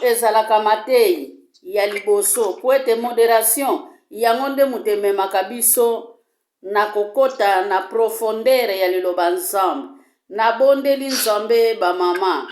Ezalaka mateyi ya liboso mpo ete moderation yango nde moto ememaka biso na kokota na profondeur ya liloba Nzambe. Nabondeli Nzambe ba mama.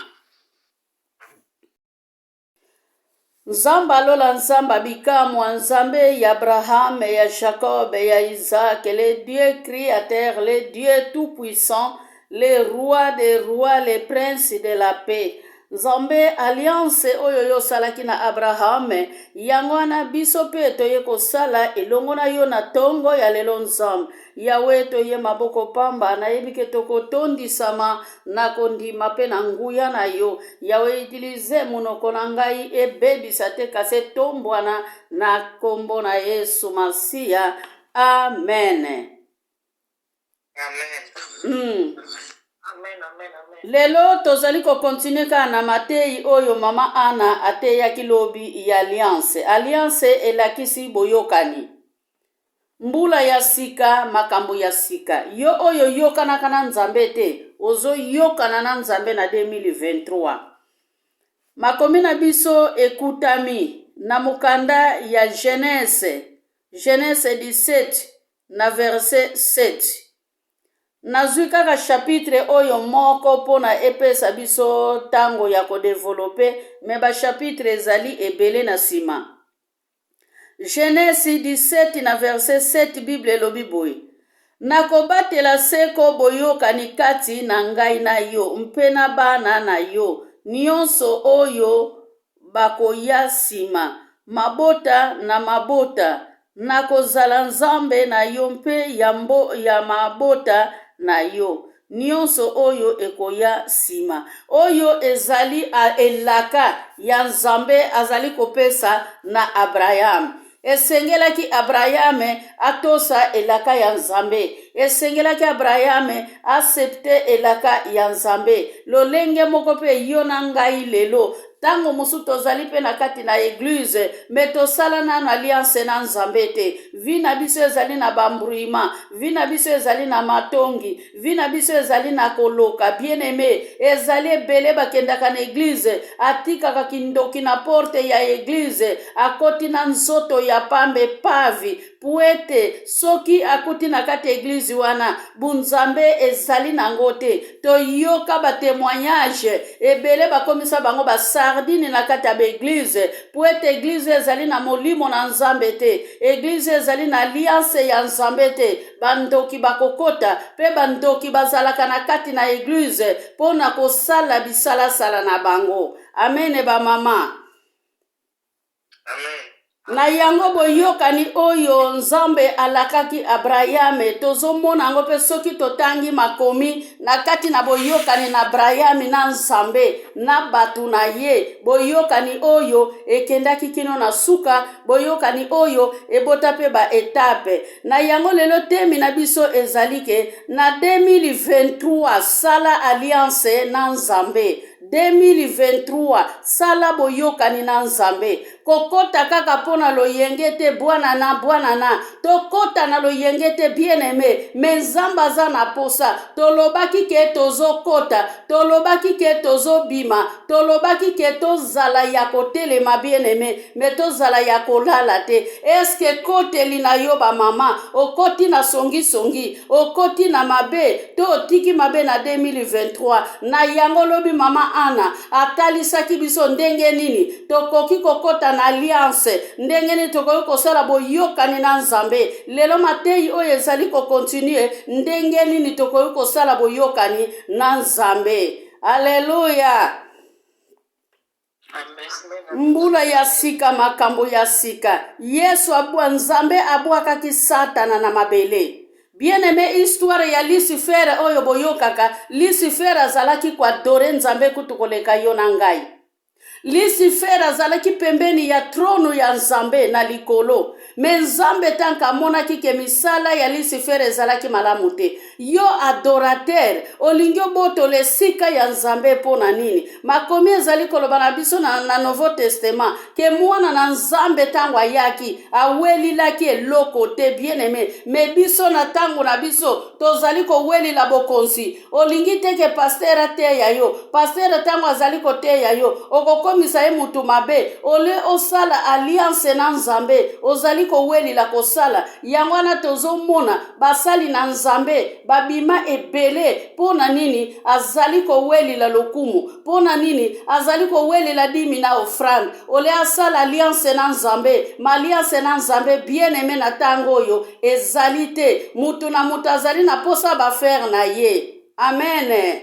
Nzambe alola Nzambe bikamwa Nzambe ya Abraham ya Jacob ya Isaac le Dieu créateur le Dieu tout puissant le roi des rois le prince de la paix Nzambe alliance oyo yo osalaki na Abraham yango wana biso mpe toye kosala elongo na yo na tongo ya lelo Nzambe Yawe toye maboko pamba nayebi ke tokotondisama na kondima mpe na nguya na yo Yawe utilize monoko na ngai ebebisa te kasi etombwana na kombo na Yesu Masiya amen. Amen. Amen, amen, amen. Lelo tozali kokontinue kaka na mateyi oyo mama Ana ateyaki lobi ya alliance. Alliance elakisi boyokani. Mbula ya sika, makambo ya sika. Yo oyo oyokanaka na Nzambe te, ozoyokana na Nzambe na 2023. Makomi na biso ekutami na mokanda ya Genese, Genese 17 na verset 7. Nazwi kaka chapitre oyo moko mpo na epesa biso ntango ya kodevelope, me bachapitre ezali ebele na nsima. Genese 17 na verset 7 Bible elobi boye: Nakobatela seko boyokani kati na ngai na yo mpe na bana na yo nyonso oyo bakoya nsima, mabota na mabota. Nakozala Nzambe na yo mpe ya, mbo, ya mabota na yo nyonso oyo ekoya nsima. Oyo ezali elaka ya Nzambe azali kopesa na Abraham. Esengelaki Abrahame atosa elaka ya Nzambe. Esengelaki Abrahame asepte elaka ya Nzambe. Lolenge moko mpe yo na ngai lelo, ntango mosusu tozali mpe na kati na eglise, me tosala nano alliance na Nzambe te. Vi na biso ezali na bambruima, vi na biso ezali na matongi, vi na biso ezali na koloka. Bien aime, ezali ebele bakendaka na eglise, atikaka kindoki na porte ya eglise, akoti na nzoto ya pambe pavi, puete soki akuti na kati ya eglise wana bunzambe ezali nango te. Toyoka batemoignage ebele bakomisa bango basardine na kati ya baeglize, puete eglize ezali na molimo na Nzambe te, eglize ezali na alliance ya Nzambe te. Bandoki bakokota mpe bandoki bazalaka na kati na eglize mpo na kosala bisalasala na bango. Amene bamama. Amen. Na yango boyokani oyo Nzambe alakaki Abrayame tozomona yango mpe soki totangi makomi na kati na boyokani na Abrayame na Nzambe na bato na ye, boyokani oyo ekendaki kino na suka, boyokani oyo ebota mpe ba etape. Na yango lelo temi na biso ezali ke na 2023 sala alliance na Nzambe. 2023 sala boyokani na Nzambe. Kokota kaka mpo na loyenge te, bwana na bwana na tokota na loyenge te, bien aime, me Nzambe aza na posa. Tolobaki ke tozokota, tolobaki ke tozobima, tolobaki ke tozala ya kotelema, bien aime, me tozala ya kolala te. Eske ekoteli na yo bamama, okoti na songisongi, okoti na mabe to otiki mabe na 2023? Na yango lobi mama Ana atalisaki biso ndenge nini tokoki kokota na alliance, ndenge nini tokoki kosala boyokani na Nzambe. Lelo mateyi oyo ezali kokontinue ndenge nini tokoki kosala boyokani na Nzambe. Aleluya! Mbula ya sika, makambo ya sika. Yesu abwa, Nzambe abwakaki Satana na mabele. Bien aime, histoire ya Lucifer oyo boyokaka, Lucifer azalaki koadore Nzambe kutu koleka yo na ngai. Lucifer azalaki pembeni ya trone ya Nzambe na likolo. Me Nzambe tanka amonaki ke misala ya Lucifer ezalaki malamu te. Yo adorateur, olingi obotola esika ya Nzambe mpo na nini? Makomi ezali koloba na biso na, na Nouveau Testament ke mwana na Nzambe ntango ayaki awelilaki eloko te, bien aime. Me biso na ntango na biso tozali kowelila bokonzi. Olingi te ke pasteur ateya yo? Pasteur ntango azali koteya yo okokomisa Okokomisa ye moto mabe. Olie osala alliance na Nzambe, ozali kowelila kosala. Yango wana tozomona basali na Nzambe babima ebele. Mpo na nini azali kowelila lokumu? Mpo na nini azali kowelela dimi na offrande? Olie asala alliance na Nzambe. Ma alliance na Nzambe, bien aime, na ntango oyo ezali te. Moto na moto azali na posa bafere na ye. Amen.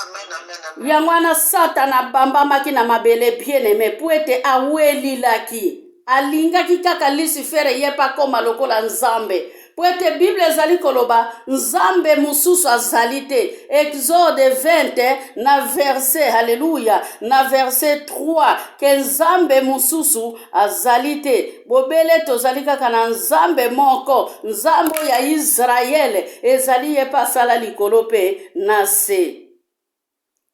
Amen, amen, amen. Yango wana Satana abambamaki na mabele, bien aime, mpo ete awelilaki, alingaki kaka Lisifere ye mpe akoma lokola Nzambe, mpo ete Biblia ezali koloba Nzambe mosusu azali te. Exode 20 na verset, haleluya, na verset 3, ke Nzambe mosusu azali te, bobele tozali kaka na Nzambe moko, Nzambe oyo ya Yisraele, ezali ye mpe asala likolo mpe na se.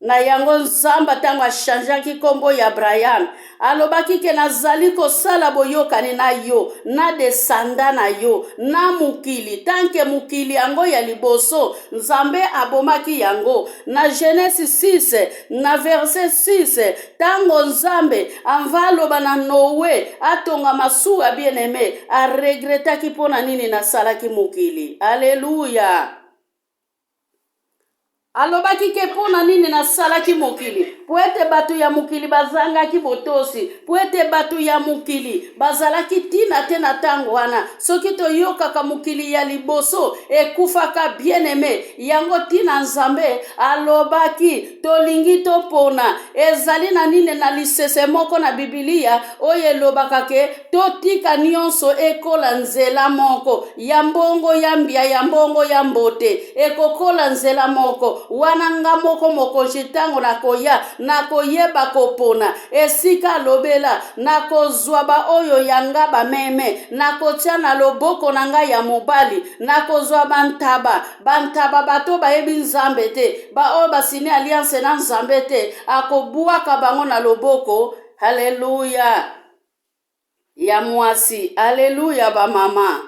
Na yango Nzambe ntango achangeaki nkombo ya Abraham, alobaki ke nazali kosala boyokani na yo na desanda na yo na mokili. Tanke mokili yango ya liboso Nzambe abomaki yango na Genese 6 na verset 6, ntango Nzambe anva aloba na Noe atonga masuwa, bien aime, aregretaki mpo na nini nasalaki mokili. Aleluya. Alobaki ke mpo na nini nasalaki mokili? Mpo ete bato ya mokili bazangaki botosi, mpo ete bato ya mokili bazalaki ntina te na ntango wana. Soki toyokaka mokili ya liboso ekufaka, bien aime, yango ntina Nzambe alobaki tolingi topona. Ezali na nini na lisese moko na Bibilia oyo elobaka ke totika nyonso ekola nzela moko, ya mbongo ya mbia, ya mbongo ya mbote, ekokola nzela moko wana. Nga moko mokonzi, ntango nakoya, nakoyeba kopona esika alobela. Nakozwa baoyo ya nga bameme, nakotia na loboko na ngai ya mobali. Nakozwa bantaba, bantaba bato bayebi Nzambe te, baoyo basini alliance na Nzambe te, akobwaka bango na loboko, haleluya, ya mwasi. Aleluya bamama.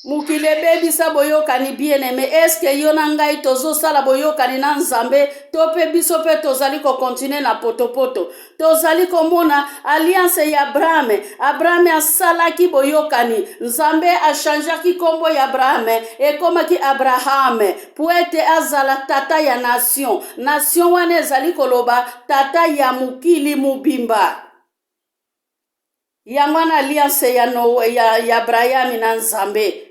Mokili ebebisa boyokani, bien aime. Eske yo na ngai tozosala boyokani na Nzambe, to mpe biso mpe tozali kokontinue na potopoto? Tozali komona alliance ya Abrahame. Abrahame asalaki boyokani. Nzambe achangeaki nkombo ya Abrahame, ekomaki Abrahame, mpo ete azala tata ya nation. Nation wana ezali koloba tata ya mokili mobimba. Yango wana alliance ya, Noe, ya Abrahami na Nzambe.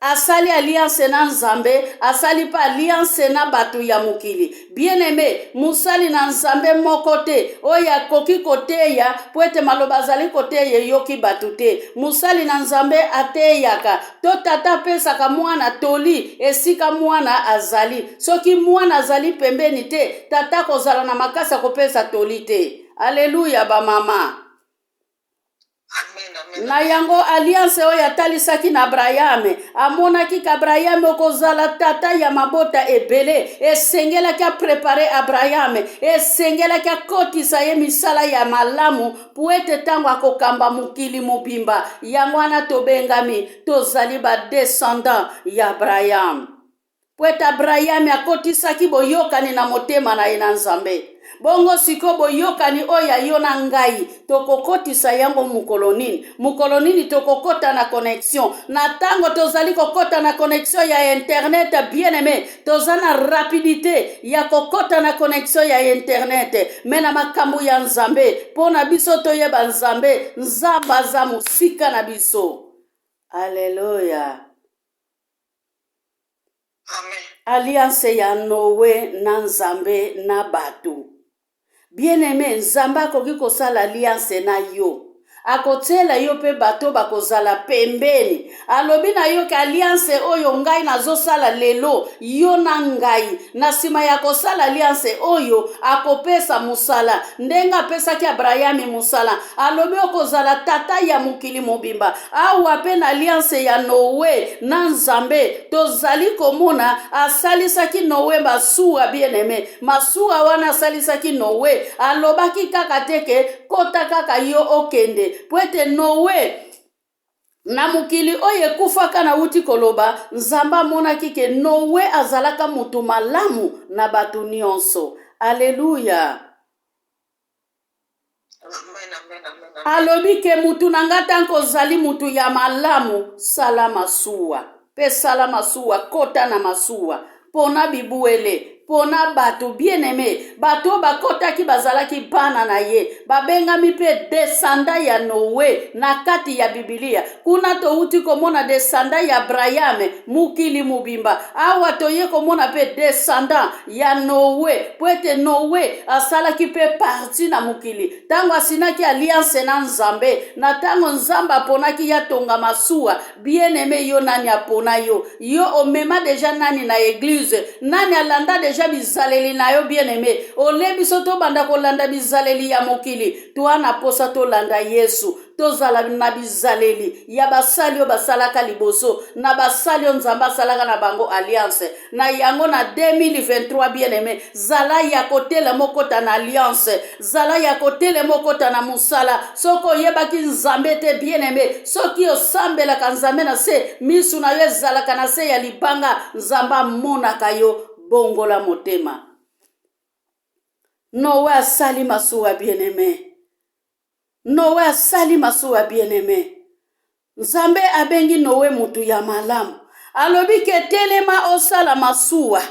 Asali alliance na Nzambe, asali mpe alliance na bato ya mokili. Bien aime, mosali na Nzambe moko te oyo akoki koteya mpo ete maloba azali koteya eyoki bato te. Mosali na Nzambe ateyaka to tata apesaka mwana toli esika mwana azali. Soki mwana azali pembeni te, tata akozala na makasi ya kopesa toli te. Aleluya bamama. Amen, amen. Na yango alliance oyo atalisaki na Abrahame, amonaki ka Abrahame okozala tata ya mabota ebele. Esengelaki aprepare Abrahame, esengelaki akotisa ye misala ya malamu mpo ete ntango akokamba mokili mobimba. Yango wana tobengami tozali badescendant ya Abrahame, mpo ete Abrahame akotisaki boyokani na motema na ye na Nzambe. Bongo sikoyo boyokani oyo ya yo na ngai tokokotisa yango mokolo nini? Mokolo nini tokokota na connexion? Na ntango tozali kokota na connexion ya internet, bien aime, toza na rapidité ya kokota na connexion ya internet, me na makambo ya Nzambe, mpo na biso toyeba Nzambe, Nzambe aza mosika na biso. Aleluya. Amen. Alliance ya Noe na Nzambe na bato. Bien aime, Nzambe akoki kosala alliance na yo, akotiela yo mpe bato bakozala pembeni. Alobi na yo ke alliance oyo ngai nazosala lelo, yo na ngai, na nsima ya kosala alliance oyo, akopesa mosala ndenge apesaki Abrahami mosala. Alobi okozala tata ya mokili mobimba. Awa mpe na alliance ya Noe na Nzambe, tozali komona asalisaki Noe masuwa. Bien aime, masuwa wana asalisaki Noe, alobaki kaka te ke kota kaka yo okende, po ete Noe Na mokili oyo ekufaka nauti koloba, Nzambe amonaki ke Noe azalaka moto malamu na bato nionso. Aleluya! Amen, amen, amen, amen. Alobi ke mutu na nga tanke ozali mutu ya malamu, sala masuwa pe sala masuwa, kota na masuwa pona bibuele, pona bato bien aime. Bato oyo bakotaki bazalaki bana na ye, babengami pe descendant ya Noe na kati ya Bibilia. Kuna towuti komona descendant ya Abraham mokili mobimba, awa toye komona pe descendant ya Noe, mpo ete Noe asalaki mpe parti na mokili ntango asinaki alliance na Nzambe, na ntango Nzambe aponaki ye atonga masuwa. Bien aime, yo nani apona yo? Yo omema deja nani na eglise? Nani alanda deja bizaleli na yo? Bien aime, ole biso tobanda kolanda bizaleli ya mokili, toa na posa tolanda Yesu. Tozala na bizaleli ya basali oyo basalaka liboso, na basali oyo Nzambe asalaka na bango alliance. Na yango na 2023, bien aime, zala ya kotelema okota na alliance, zala ya kotelema okota na mosala. Soki oyebaki Nzambe te, bien aime, soki osambelaka Nzambe na se, misu na yo ezalaka na se ya libanga, Nzambe amonaka yo. Bongola motema. Noe asali masuwa, bien aime. Noe asali masuwa, bien aime. Nzambe abengi Noe mutu ya malamu. Alobi ke telema osala masuwa.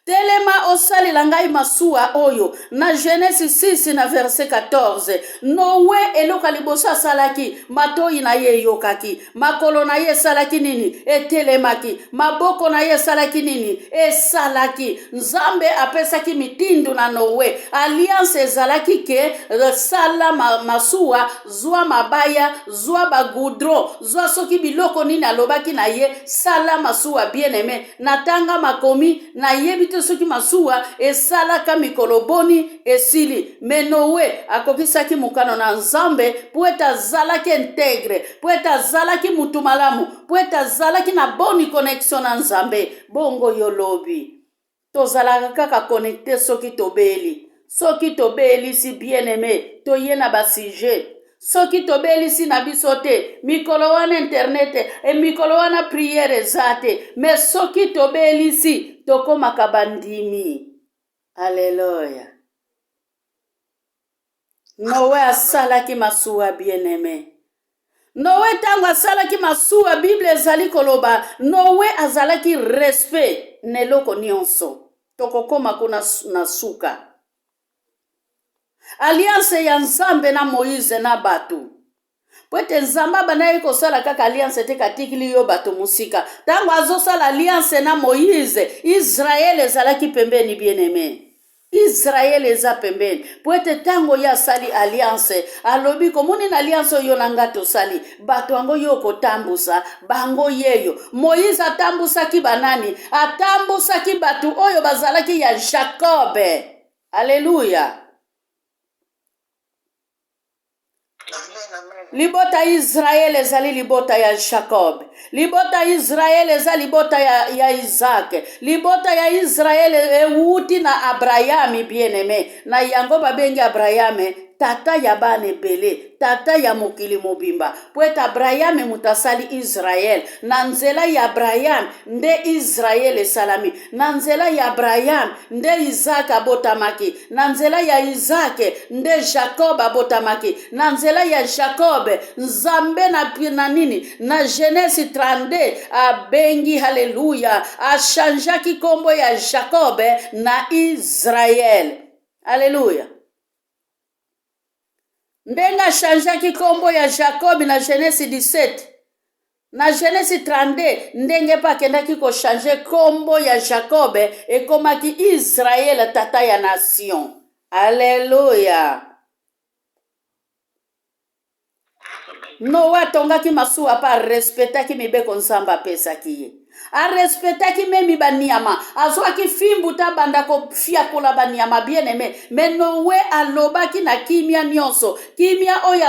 Telema osalela ngai masuwa oyo. Na Genese 6 na verset 14. Noe eloko ya liboso asalaki, matoyi na ye eyokaki, makolo na ye esalaki nini? Etelemaki. Maboko na ye esalaki nini? Esalaki. Nzambe apesaki mitindo na Noe. Alliance ezalaki ke sala masuwa, zwa mabaya, zwa ba goudron, zwa soki biloko nini alobaki na ye, sala masuwa. Bien aime, natanga makomi, nayebi te soki masuwa esalaka mikolo boni esili, me Noe akokisaki mokano na Nzambe mpo ete azalaki integre, mpo ete azalaki mutu malamu, mpo ete azalaki na boni connexion na Nzambe. Bongo yo lobi tozalaka kaka connecte soki tobeli, soki tobelisi, bien aime, toye na ba sujet. Soki tobelisi na biso te, mikolo wana internet e mikolo wana priere eza te, me soki tobelisi tokomaka bandimi. Aleluya. Noe asalaki masuwa, bien aime. Noe ntango asalaki masuwa, Bible ezali koloba Noe azalaki respect na eloko nyonso. Tokokoma kuna na suka. Alliance ya Nzambe na Moïse na bato. Po ete Nzambe abandaki kosala kaka alliance te, katikili yo bato mosika. Ntango azosala alliance na Moïse, Israël ezalaki pembeni, bien aimé. Israël eza pembeni, po ete ntango ye asali alliance, alobi komoni na alliance oyo na nga tosali, bato yango yo okotambusa bango yeyo. Moïse atambusaki banani? Atambusaki bato oyo bazalaki ya Jacob. Alleluia. Libota Israel ezali libota ya Jacob. Libota Israel eza libota ya Isaac. Libota ya Israel ewuti na Abraham, bien-aimé. Na yango babengi Abraham tata ya bana ebele, tata ya mokili mobimba. Po ete Abraham moto asali Israel. Na nzela ya Abraham nde Israel esalami. Na nzela ya Abraham nde Isaac abotamaki. Na nzela ya Isaac nde Jacob abotamaki. Na nzela ya Jacob, Nzambe na nini? Na Genèse 32 abengi, haleluya, achangeaki kombo ya Jacob na Israel. Haleluya. Ndenge achangeaki kombo ya Jacob na Genèse 17, na Genèse 32, ndenge mpe akendaki kochange kombo ya Jacob ekomaki Israel, tata ya nation. Alleluia. Noa atongaki masuwa mpe arespetaki mibeko Nzambe apesaki ye. Arespectaki meme baniama, azwaki fimbu ta banda kofiakola baniama, bien aime. Me Noe alobaki na kimia nyonso, kimia oyo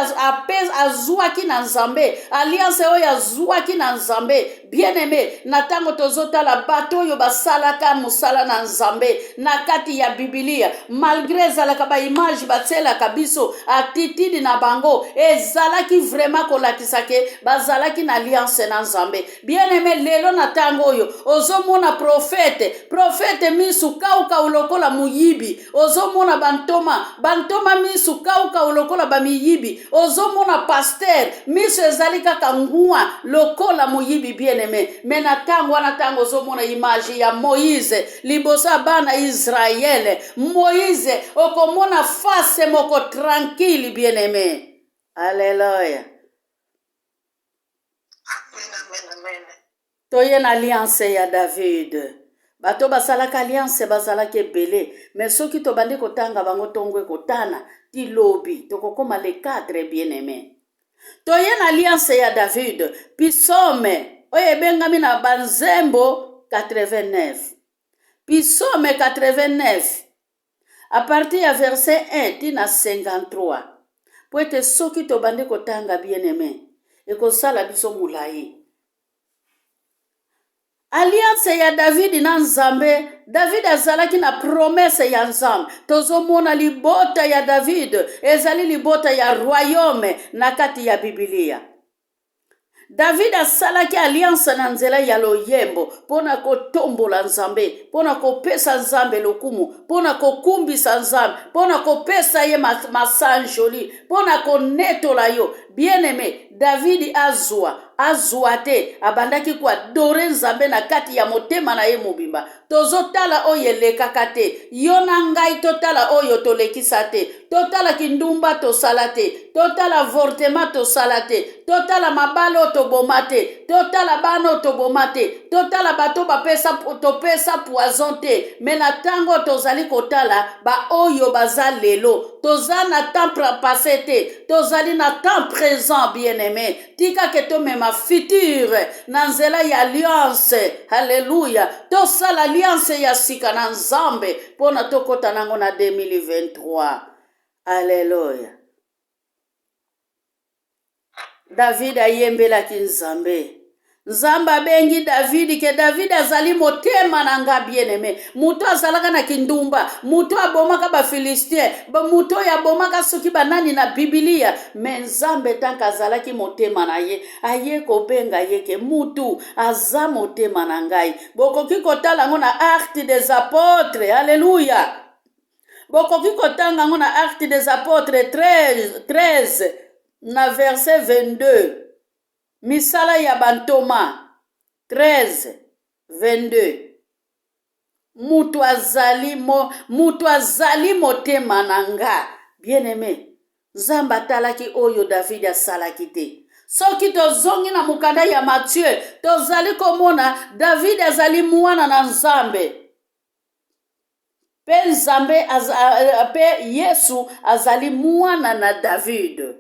azwaki na Nzambe, alliance oyo azwaki na Nzambe. Bien aime, na ntango tozotala bato oyo basalaka mosala na Nzambe na kati ya Bibilia, malgre ezalaka baimage batielaka biso, attitude na bango ezalaki vraiment kolakisa ke bazalaki na alliance na Nzambe. Bien aime, lelo na ntango oyo ozomona profete, profete misu kaukau lokola moyibi, ozomona bantoma, bantoma misu kaukau lokola bamiyibi, ozomona pasteur miso ezali kaka ngwa lokola moyibi. Bien aime, me na ntango wana, ntango ozomona image ya Moïse liboso ya bana Israele, Moïse okomona face moko tranquille. Bien aime, alleluya. Amen, amen, amen. Toye na alliance ya David. Bato basalaka alliance bazalaki ebele, me soki tobandi kotanga bango ntongo ekotana ti lobi, tokokoma le 4. Bien aime, toye na alliance ya David, Psaume oyo ebengami na Banzembo 89, Psaume 89 à partir ya verset 1 ti na 53, po ete soki tobandi kotanga, bien aime, ekosala biso molai. Alliance ya David na Nzambe. David azalaki na promesse ya Nzambe. Tozomona libota ya David ezali libota ya royaume na kati ya Bibilia. David asalaki alliance na nzela ya loyembo mpo na kotombola Nzambe, mpo na kopesa Nzambe lokumu, mpo na kokumbisa Nzambe, mpo na kopesa ye masanjoli, mpo na konetola yo. Bien aime, David azwa azwa te, abandaki koadore Nzambe na kati ya motema na ye mobimba. Tozotala oyo elekaka te, yo na ngai totala oyo tolekisa te, totala kindumba tosala te, totala avortement tosala te, totala mabala oyo toboma te, totala bana oyo toboma te, totala bato bapesa topesa poison te. Me na ntango tozali kotala baoyo baza lelo, toza na temps passé te, tozali na temps présent. Bien aimé, tika ke tomema future na nzela ya alliance. Halleluya! Tosala alliance ya sika na Nzambe mpo na tokɔta nango na 2023. Alleluya! David ayembelaki Nzambe. Nzambe abengi David ke David azali motema na nga. Bien aime, moto azalaka na kindumba, moto abomaka Bafilistin, moto oyo abomaka soki banani na Bibilia, me Nzambe tanke azalaki motema na ye, aye kobenga ye ke mutu aza motema na ngai. Bokoki kotala yango na Acte des Apôtres. Alleluya! Bokoki kotanga yango na Acte des Apôtres 13, 13 na verset 22, Misala ya Bantoma 13 22. Mutu azali mo, mutu azali motema na nga. Bien aimé, Nzambe atalaki oyo David asalaki te. Soki tozongi na mokanda ya Matthieu, tozali komona David azali mwana na Nzambe, mpe Nzambe mpe Yesu azali mwana na David,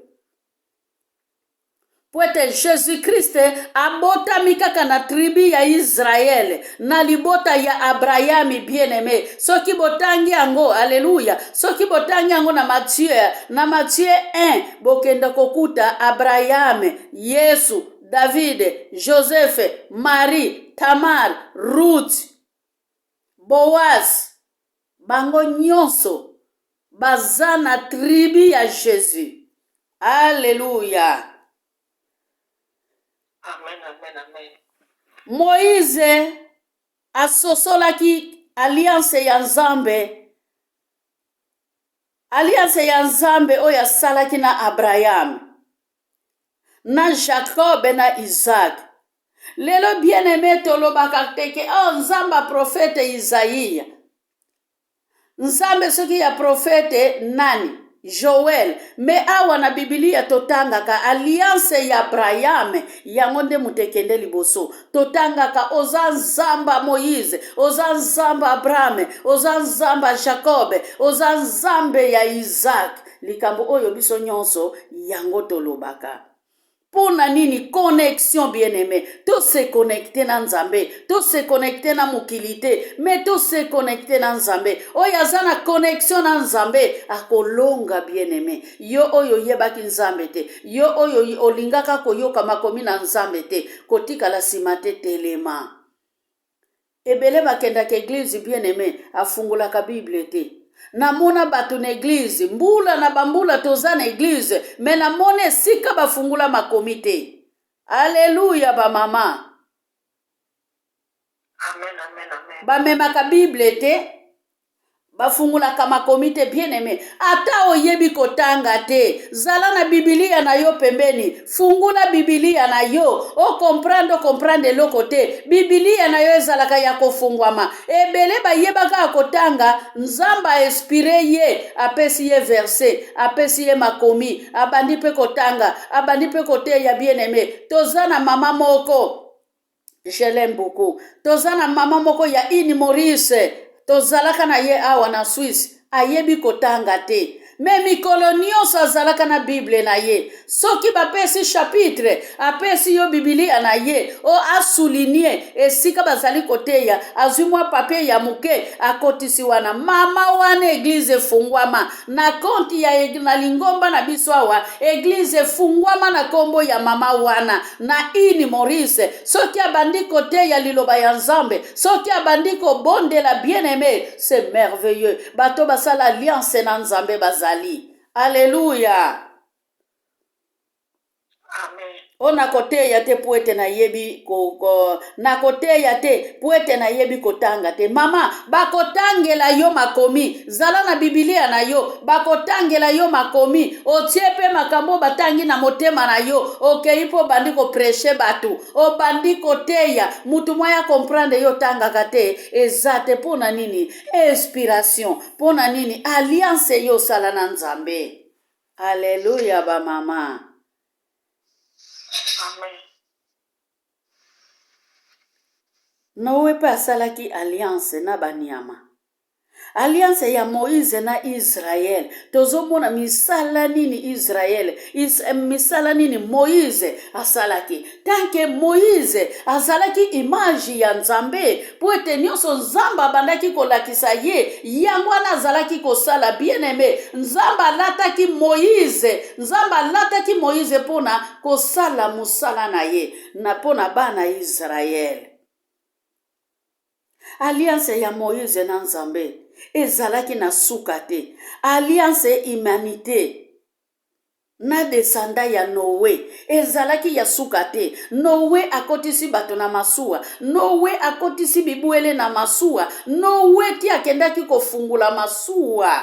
po ete Jésus Christ abotami kaka na tribu ya Israele, na libota ya Abrahami. Bien aimé, soki botangi yango, alleluya, soki botangi yango na Matthieu, na Matthieu 1, bokende kokuta Abrahame, Yesu, David, Joseph, Marie, Tamar, Ruth, Boaz, bango nyonso baza na tribu ya Jésus. Alleluya! Amen, amen, amen. Moïse asosolaki alliance ya Nzambe, alliance ya Nzambe oyo asalaki na Abraham, na Jacob, na Isaac. Lelo, bien aimé, tolobaka te ke oh, Nzambe ya profete Isaïa, Nzambe soki ya profete nani, Joel, me awa na Bibilia totangaka alliance ya Abraham, yango nde moto ekende liboso. Totangaka oza Nzambe ya Moïse, oza Nzambe ya Abraham, oza Nzambe ya Jacob, oza Nzambe ya Isaac. Likambo oyo biso nyonso yango tolobaka. Mpo na nini connexion bien aime? To se connecte na Nzambe, to se connecte na mokili te, mais to se connecte na Nzambe. Oyo aza na connexion na Nzambe akolonga bien aime. Yo oyo oyebaki Nzambe te, yo oyo olingaka koyoka makomi na Nzambe te, kotikala nsima te, telema. Ebele bakendaka eglise bien aime afungolaka bible te. Namona bato na eglise mbula na bambula toza na eglise me namona esika bafungola makomi te. Aleluya bamama. Amen, amen, amen. Bamemaka bible te bafungolaka makomi te bien aime ata oyebi kotanga te zala na bibilia na yo pembeni fungola bibilia na yo okomprendre okomprendre eloko te bibilia na yo ezalaka ya kofungwama ebele bayebaka ya kotanga nzambe aespire ye apesi ye verse apesi ye makomi abandi mpe kotanga abandi mpe koteya bien aime toza na mama moko Je l'aime beaucoup. Toza na mama moko ya Ini Maurice. Tozalaka na ye awa na Suisse. Ayebi kotanga te. Me mikolo nyonso azalaka na Bible na ye. Soki bapesi chapitre, apesi yo Bibilia na ye, o asouligne esika bazali koteya, azwi mwa papier ya moke, akotisi wana. Mama wana eglise efungwama na konti ya na lingomba na biso awa, eglise efungwama na kombo ya mama wana. Na ini Maurice soki abandi koteya liloba ya Nzambe, soki abandi kobondela bien aimé, c'est merveilleux. Bato basala alliance na Nzambe bazali. Alléluia. Amen. O nakoteya te mpo ete nayebi ko, ko, nakoteya te mpo ete nayebi kotanga te. Mama, bakotangela yo makomi, zala na Bibilia na yo, bakotangela yo makomi, otie mpe makambo batangi na motema na yo, okei mpo obandi kopreshe bato, obandi koteya mutu mwa ya comprendre yo otangaka te, eza te. Mpo na nini? Inspiration. Mpo na nini? Alliance yo osala na Nzambe. Aleluya ba mama. Amen. Noe mpe asalaki alliance na banyama. Alliance ya Moïse na Israël. Tozomona misala nini Israël, is, eh, misala nini Moïse asalaki. Tant que Moïse azalaki image ya Nzambe, mpo ete nyonso Nzambe abandaki kolakisa ye, yango wana azalaki kosala. Bien aimé, Nzambe alataki Moïse, Nzambe alataki Moïse mpo na kosala mosala na ye na mpo na bana Israël. Alliance ya Moïse na Nzambe ezalaki na suka te. Alliance humanité na desanda ya Noe ezalaki ya suka te. Noe akotisi bato na masuwa, Noe akotisi bibwele na masuwa, Noe ti akendaki kofungula masuwa.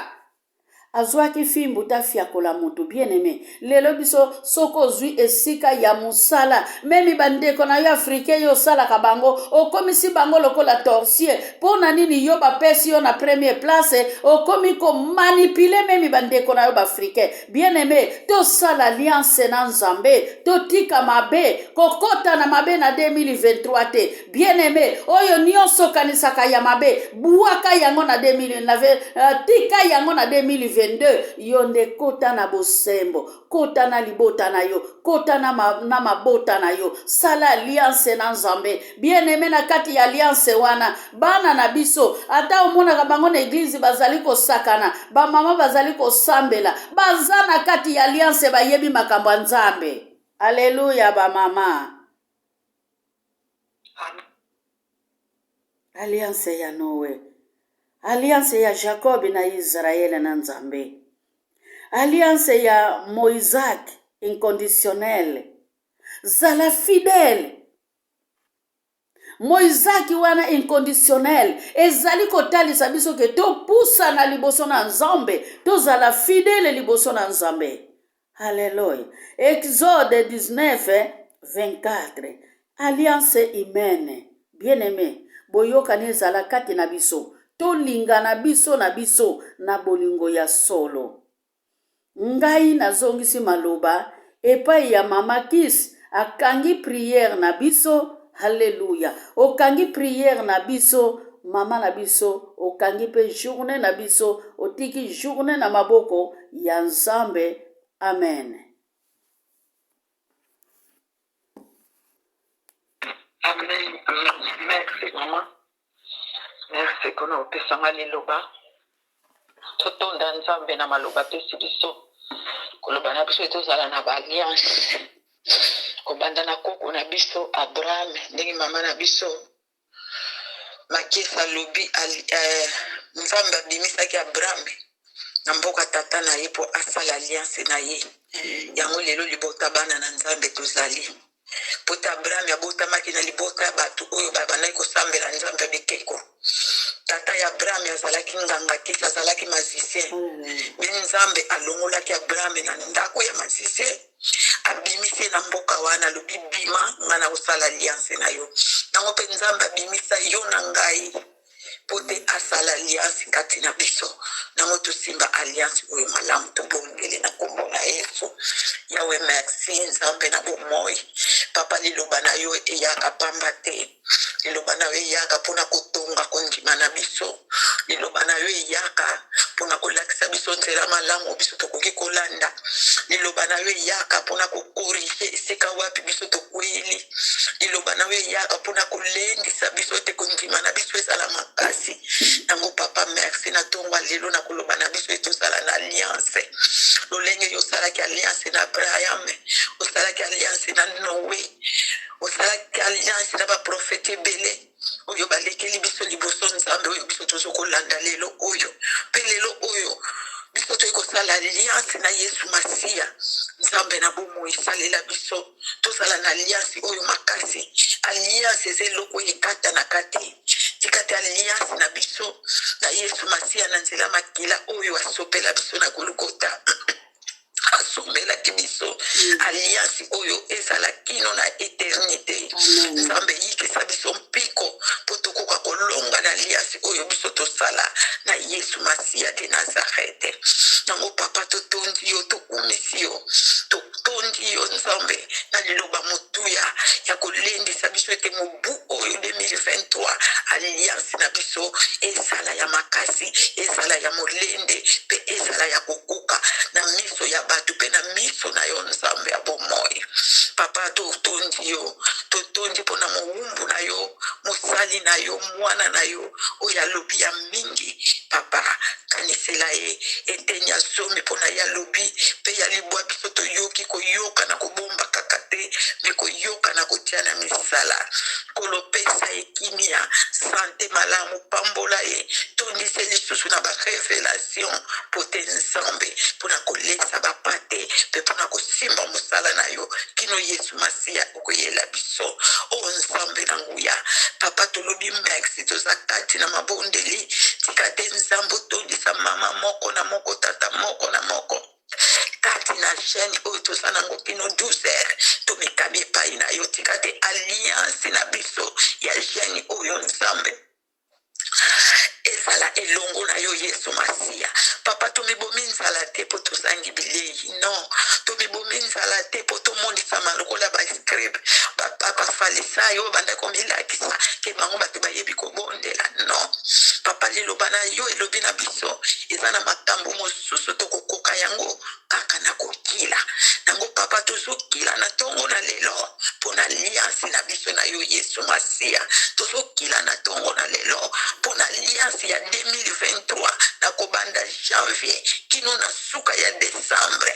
Azwaki fimbu ta fiakola mutu bien aime lelo biso soki ozwi esika ya musala meme ba ndeko na yo africain yo osalaka bango okomisi bango lokola torsier mpo na nini yo bapesi yo na premier place okomi ko manipule meme ba ndeko na yo ba africain bien aime tosala alliance na nzambe totika mabe kokota na mabe na 2023 te Bien aimé, oyo nyonso okanisaka ya mabe, bwaka yango na 2000, na, uh, tika yango na 2022. Yo nde kota na bosembo, kota na libota na yo, kota na, ma, na mabota na yo, sala alliance na Nzambe. Bien aimé, na kati ya alliance wana, bana na biso, ata omonaka bango na eglise bazali kosakana, bamama bazali kosambela, baza na kati ya alliance, bayebi makambo ya Nzambe. Aleluya bamama. Alliance ya Noe, alliance ya Jacob na Israël na Nzambe, alliance ya Moisaac inconditionnel. Zala fidèle. Moisaki wana inconditionnel ezali kotalisa biso ke topusana liboso na Nzambe, tozala fidèle liboso na Nzambe. Hallelujah. Exode 19, 24. Alliance humaine. Bien-aimé, boyokani ezala kati na biso. Tolingana biso na biso na bolingo ya solo. Ngai nazongisi maloba epai ya mama Kis akangi prière na biso. Hallelujah. Okangi prière na biso mama na biso, okangi pe journée na biso, otiki journée na maboko ya Nzambe. Amen. Mama, merci mpona kopesa nga liloba. Totonda Nzambe na maloba apesi biso. Koloba na biso tozala na baalliance. Kobanda na koko na biso Abraham, ndenge mama na biso Makiesa alobi, Nzambe abimisaki Abraham na mboka tata na ye mpo asala alliance na ye. Yango lelo libota bana na Nzambe tozali. Po te Abraham abotamaki na libota ya bato oyo babandaki kosambela nzambe ya bikeko. Tata ya Abraham azalaki nganga kisi, azalaki magicien. Me Nzambe alongolaki Abraham na ndako ya magicien, abimisi ye na mboka wana, alobi bima, ngai nakosala alliance na yo. Yango mpe Nzambe abimisa yo na ngai mpo te asala alliance kati na biso. Nango tosimba alliance oyo malamu, tobongeli na nkombo na Yesu. Yawe, merci Nzambe na bomoi. Papa, liloba na yo eyaka pamba te. Liloba na yo eyaka mpona kotonga kondima na biso. Liloba na yo eyaka mpona kolakisa biso nzela malamu biso tokoki kolanda. Liloba na yo eyaka mpona kokorige esika wapi biso tokweli. Liloba na yo eyaka mpona kolendisa biso ete kondima na biso ezala makasi. Yango papa, merci na ntongo ya lelo na koloba na biso ete tozala na alliance. Lolenge yo osalaki alliance na Abraham, osalaki alliance na Noe, osalaki alliance na baprofete ebele oyo balekeli biso liboso. Nzambe oyo biso tozo kolanda lelo oyo, mpe lelo oyo biso toyei kosala alliance na Yesu Masiya. Nzambe na bomoi, salela biso tozala na alliance oyo makasi. Alliance eza eloko oyo ekatanaka te. Tika te alliance na biso na Yesu Masiya, na nzela makila oyo asopela biso na Golgota, asombelaki biso, alliance oyo ezala kino na éternité. Nzambe, yikisa biso mpiko mpo tokoka kolonga na alliance oyo biso tosala na Yesu Masiya de Nazareth. Yango papa, totondi yo, tokumisi yo, totondi yo Nzambe na liloba motuya ya kolendisa biso ete mobu oyo 2023, alliance na biso ezala ya makasi, ezala ya molende, mpe ezala ya kokoka na miso ya bato mpe na miso na yo, Nzambe ya bomoi. Papa, totondi yo, totondi mpona mowumbu na yo, mosali na yo, mwana na yo oyo alobi ya mingi. Papa, kanisela ye eteni ya zomi mpona ye alobi mpe ya libwa. Biso toyoki, koyoka na kobomba kaka te, me koyoka na kotia na misala. Kolopesa ye kimia, santé malamu, pambola ye, tondise lisusu na barévélation po te Nzambe, mpona kolesa bapate mpe mpona kosimba mosala na yo kino Yesu Masiya okoyela biso. O Nzambe na nguya, papa, tolobi merci. Toza kati na mabondeli. Tika te Nzambe otondisa mama moko na moko, tata moko na moko kati na chaîne oyo toza nango kino 12 heures. Tomikabi epai na yo. Tika te alliance na biso ya chaîne oyo, Nzambe, ezala elongo na yo, Yesu Masiya. Papa, tomibomi nzala te mpo tozangi bilei. Non, tomibomi nzala te mpo tomonisama lokola bascribe, bafalisayo oyo bandaki komilakisa ke bango bato bayebi kobondela. Non, papa, liloba na yo elobi na biso eza na makambo mosusu tokokoka yango kaka na kokila nango. Papa, tozokila na ntongo na lelo mpo na alliance na biso na yo, Yesu Masiya. Tozokila na ntongo na lelo mpo na alliance ya 2023, na kobanda janvier kino na suka ya décembre,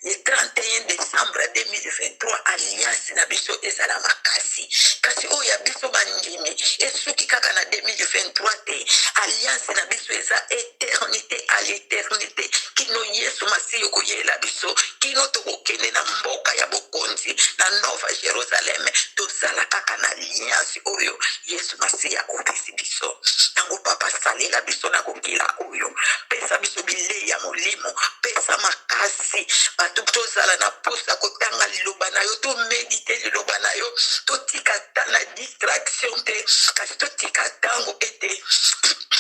le 31 décembre 2023. Alliance na biso ezala makasi. Kasi oyo ya biso bandimi esuki kaka na 2023 te. Alliance na biso eza éternité à l'éternité, kino Yesu Masiya okoyela biso, kino tokokende na mboka ya bokonzi, na Nova Jérusalem. Tozala kaka na alliance oyo Yesu Masiya opesi biso yango. Papa, salela biso na kokila oyo. Pesa biso bilei ya molimo, pesa makasi bato tozala na posa kotanga liloba na yo, toméditer liloba na yo, totika ta na distraction te, kasi totika ntango ete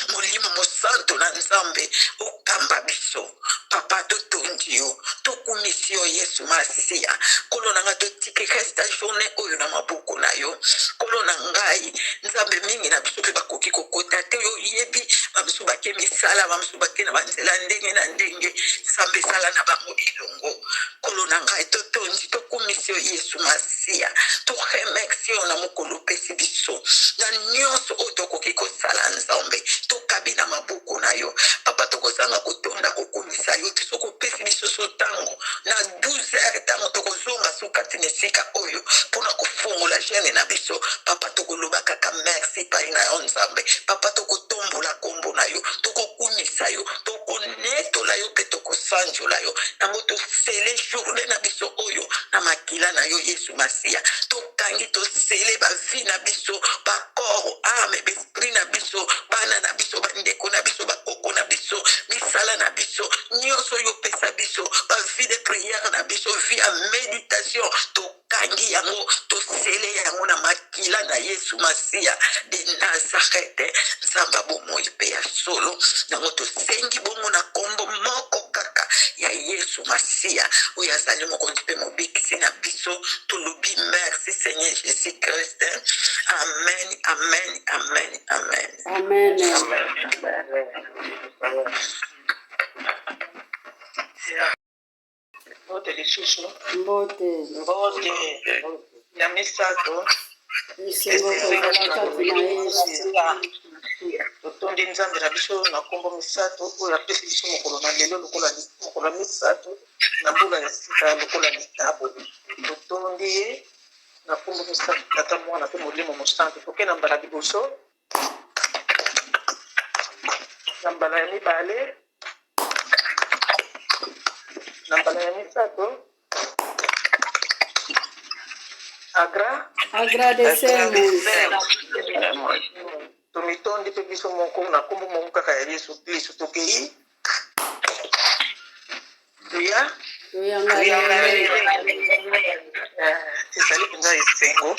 Molimo Mosanto na Nzambe okamba biso. Papa, totondi yo, tokumisi yo, Yesu Masiya, Nkolo na ngai. Totiki reste journée oyo na maboko na yo, Nkolo na ngai Nzambe. Mingi na biso mpe bakoki kokota te. Oyo oyebi, bamosusu bake misala, bamosusu bake na banzela ndenge na ndenge. Nzambe, esala na bango elongo, Nkolo na ngai. Totondi, tokumisi. Tokumisi yo Yesu Masiya, toremercie yo na mokolo opesi biso na nyonso oyo tokoki kosala. Nzambe, tokabi na maboko na yo Papa, tokozanga kotonda kokumisa yo te. Soki opesi biso so ntango na 12 heures, ntango tokozonga so kati na esika oyo mpona kofongola jeune na biso, Papa, tokoloba kaka merci epai na yo Nzambe. Papa, tokotombola nkombo na yo, tokokumisa yo, tokonetola yo mpe tokosanjola yo. Yango tosele journée na biso oyo na makila na yo Yesu Masiya. Tokangi, tosele bavie na biso, bacorps, âme, baesprit na biso, bana na biso, bandeko na biso, bakoko na biso, misala na biso nyonso oyo opesa biso, bavie de prière na biso, vie ya méditation, tokangi yango, tosele yango na makila na Yesu Masiya de Nazareth, Nzambe ya bomoi mpe ya solo. Yango tosengi bongo na nkombo moko kaka ya Yesu Masiya oyo azali mokonzi mpe mobikisi na biso. Tolobi merci Seigneur Jésus Christ. Amen, amen, amen, amen. Amen. Mbote lisusu. Mbote. Mbote ya misato. Esengo kozala kati na Yesu. Totondi Nzambe na biso na nkombo misato oyo apesi biso mokolo na lelo lokola mokolo ya misato na mbula ya sika lokola likabo. Totondi ye na nkombo misato, Tata, Mwana mpe Molimo Mosantu. Toke na mbala liboso, na mbala ya mibale, na mbala ya misato. Agra. Agradecemos. Tomitondi mpe biso moko na nkombo moko kaka ya Yesu Kristo. Tokei toya. Toyangali. Ezali mpenza esengo.